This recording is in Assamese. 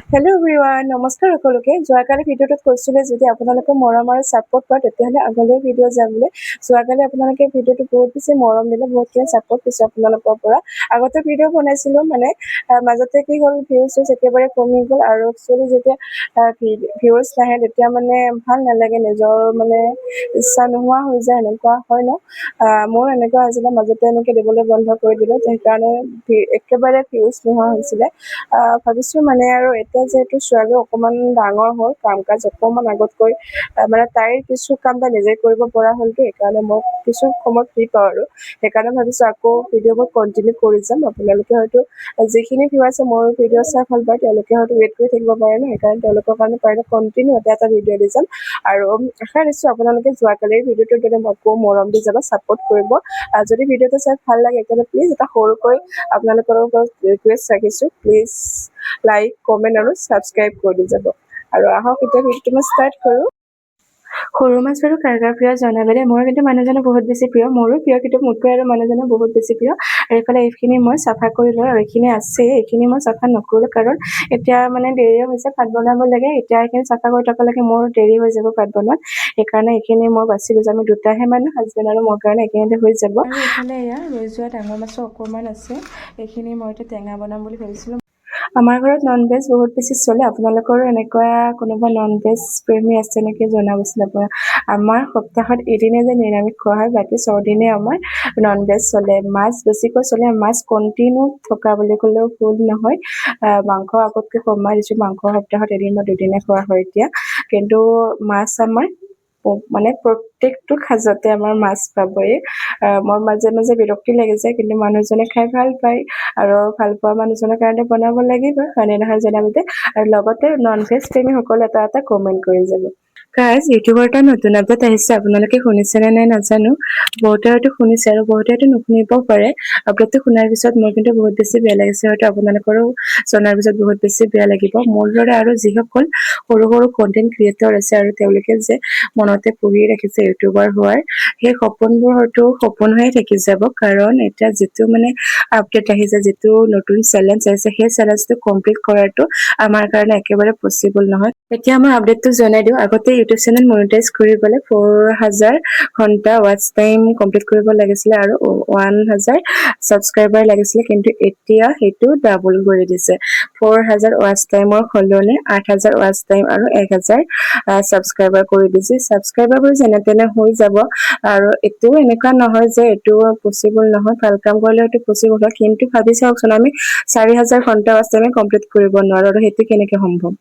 হেল্ল' এভৰিৱান, নমস্কাৰ সকলোকে। যোৱাকালি ভিডিঅ'টোত কৈছিলোঁ, যদি আপোনালোকে মৰম আৰু ছাপোৰ্ট কৰে, তেতিয়াহ'লে আগলৈ ভিডিঅ' যাম বুলি। যোৱাকালি আপোনালোকে ভিডিঅ'টো বহুত বেছি মৰম দিলে, বহুতখিনি ছাপোৰ্ট পাইছোঁ আপোনালোকৰ পৰা। আগতে ভিডিঅ' বনাইছিলোঁ, মানে মাজতে কি হ'ল, ভিউজ চিউজ একেবাৰে কমি গ'ল। আৰু একচুৱেলি যেতিয়া ভিউজ নাহে, তেতিয়া মানে ভাল নালাগে, নিজৰ মানে ইচ্ছা নোহোৱা হৈ যায়, এনেকুৱা হয় ন। মোৰো এনেকুৱা হৈছিলে, মাজতে এনেকৈ দিবলৈ বন্ধ কৰি দিলোঁ, সেইকাৰণে একেবাৰে ভিউজ নোহোৱা হৈছিলে। ভাবিছোঁ মানে আৰু এতিয়া যিহেতু ছোৱালীও অকণমান ডাঙৰ হ'ল, কাম কাজ অকণমান আগতকৈ মানে তাইৰ কিছু কাম তাই নিজে কৰিব পৰা হ'লতো, সেইকাৰণে মই কিছু সময় ফ্ৰী পাওঁ আৰু সেইকাৰণে ভাবিছোঁ আকৌ ভিডিঅ'বোৰ কণ্টিনিউ কৰি যাম। আপোনালোকে হয়তো যিখিনি ভিউৱাৰ্ছে মোৰ ভিডিঅ' চাই ভাল পায়, তেওঁলোকে হয়তো ৱেইট কৰি থাকিব পাৰে ন। সেইকাৰণে তেওঁলোকৰ কাৰণে পাৰিলে কণ্টিনিউ এটা এটা ভিডিঅ' দি যাম। আৰু আশা ৰাখিছোঁ, আপোনালোকে যোৱাকালিৰ ভিডিঅ'টোৰ দৰে মোকো মৰম দি যাব, ছাপোৰ্ট কৰিব। যদি ভিডিঅ'টো চাই ভাল লাগে, তেতিয়াহ'লে প্লিজ এটা সৰুকৈ আপোনালোকৰ ওপৰত ৰিকুৱেষ্ট ৰাখিছোঁ, প্লিজ লাইক, কমেণ্ট আৰু ছাবস্ক্ৰাইব কৰি দি যাব। আৰু আহক, এতিয়া ভিডিঅ'টো মই ষ্টাৰ্ট কৰোঁ। সৰু মাছ বাৰু কাৰ কাৰ প্ৰিয় জনাব দেই। মোৰ কিন্তু মানুহজনৰ বহুত বেছি প্ৰিয়। মোৰো প্ৰিয়, কিন্তু মোতকৈ আৰু মানুহজনৰ বহুত বেছি প্ৰিয়। আৰু এইফালে এইখিনি মই চাফা কৰি লওঁ আৰু এইখিনি আছেই। এইখিনি মই চাফা নকৰোঁ, কাৰণ এতিয়া মানে দেৰিও হৈছে, ভাত বনাব লাগে। এতিয়া এইখিনি চাফা কৰি থকালৈকে মোৰ দেৰি হৈ যাব ভাত বনোৱাত। সেইকাৰণে এইখিনি মই বাছি লৈছোঁ। আমি দুটাহে মানুহ, হাজবেণ্ড আৰু মোৰ কাৰণে এইখিনিতে হৈ যাব। আৰু এইফালে এয়া ৰৈ যোৱা ডাঙৰ মাছো অকণমান আছে। এইখিনি মই এতিয়া টেঙা বনাম বুলি ভাবিছিলোঁ। আমাৰ ঘৰত নন ভেজ বহুত বেছি চলে। আপোনালোকৰো এনেকুৱা কোনোবা নন ভেজ প্ৰেমী আছে নেকি জনাবচোন আপোনাৰ। আমাৰ সপ্তাহত এদিনে যে নিৰামিষ খোৱা হয়, বাকী 6 দিনে আমাৰ নন ভেজ চলে। মাছ বেছিকৈ চলে, মাছ কণ্টিনিউ থকা বুলি ক'লেও ভুল নহয়। মাংস আগতকৈ কমাই দিছোঁ। মাংস সপ্তাহত এদিন বা দুদিনে খোৱা হয় এতিয়া। কিন্তু মাছ আমাৰ মানে প্ৰত্যেকটো সাজতে আমাৰ মাছ পাবই। মোৰ মাজে মাজে বিৰক্তি লাগি যায়, কিন্তু মানুহজনে খাই ভাল পায় আৰু ভাল পোৱা মানুহজনৰ কাৰণে বনাব লাগিব, হয়নে নহয় জনাবতে। আৰু লগতে নন ভেজ প্ৰেমীসকলে এটা এটা কমেণ্ট কৰি যাব। গাইজ, ইউটিউবৰ এটা নতুন আপডেট আহিছে। আপোনালোকে শুনিছেনে নাই নাজানো। বহুতে হয়তো শুনিছে আৰু বহুতে হয়তো নুশুনিবও পাৰে। আপডেটটো শুনাৰ পিছত মোৰ কিন্তু বহুত বেছি বেয়া লাগিছে। হয়তো আপোনালোকৰো জনাৰ পিছত বহুত বেছি বেয়া লাগিব। মোৰ দৰে আৰু যিসকল সৰু সৰু কণ্টেণ্ট ক্ৰিয়েটৰ আছে আৰু তেওঁলোকে যে মনতে পুহি ৰাখিছে ইউটিউবাৰ হোৱাৰ সেই সপোনবোৰ, হয়তো সপোন হৈয়ে থাকি যাব। কাৰণ এতিয়া যিটো মানে আপডেট আহিছে, যিটো নতুন চেলেঞ্জ আহিছে, সেই চেলেঞ্জটো কমপ্লিট কৰাটো আমাৰ কাৰণে একেবাৰে পচিবল নহয়। এতিয়া মই আপডেটটো জনাই দিওঁ। আগতে ইউটিউব চেনেল মনিটাইজ কৰিবলৈ 4000 ঘণ্টা ৱাটচ টাইম কমপ্লিট কৰিব লাগিছিলে আৰু 1000 ছাবস্ক্ৰাইবাৰ লাগিছিলে। কিন্তু এতিয়া সেইটো ডাবল কৰি দিছে। 4000 ৱাটচ টাইমৰ সলনি 8000 ৱাটচ টাইম আৰু 1000 ছাবস্ক্ৰাইবাৰ কৰি দিছে। ছাবস্ক্ৰাইবাৰবোৰ যেনে তেনে হৈ যাব। আৰু এইটো এনেকুৱা নহয় যে এইটো পচিবল নহয়। ভাল কাম কৰিলে হয়তো পচিবল হয়। কিন্তু ভাবি চাওকচোন, আমি 4000 ঘণ্টা ৱাটচ টাইমে কমপ্লিট কৰিব নোৱাৰো আৰু সেইটো কেনেকে সম্ভৱ?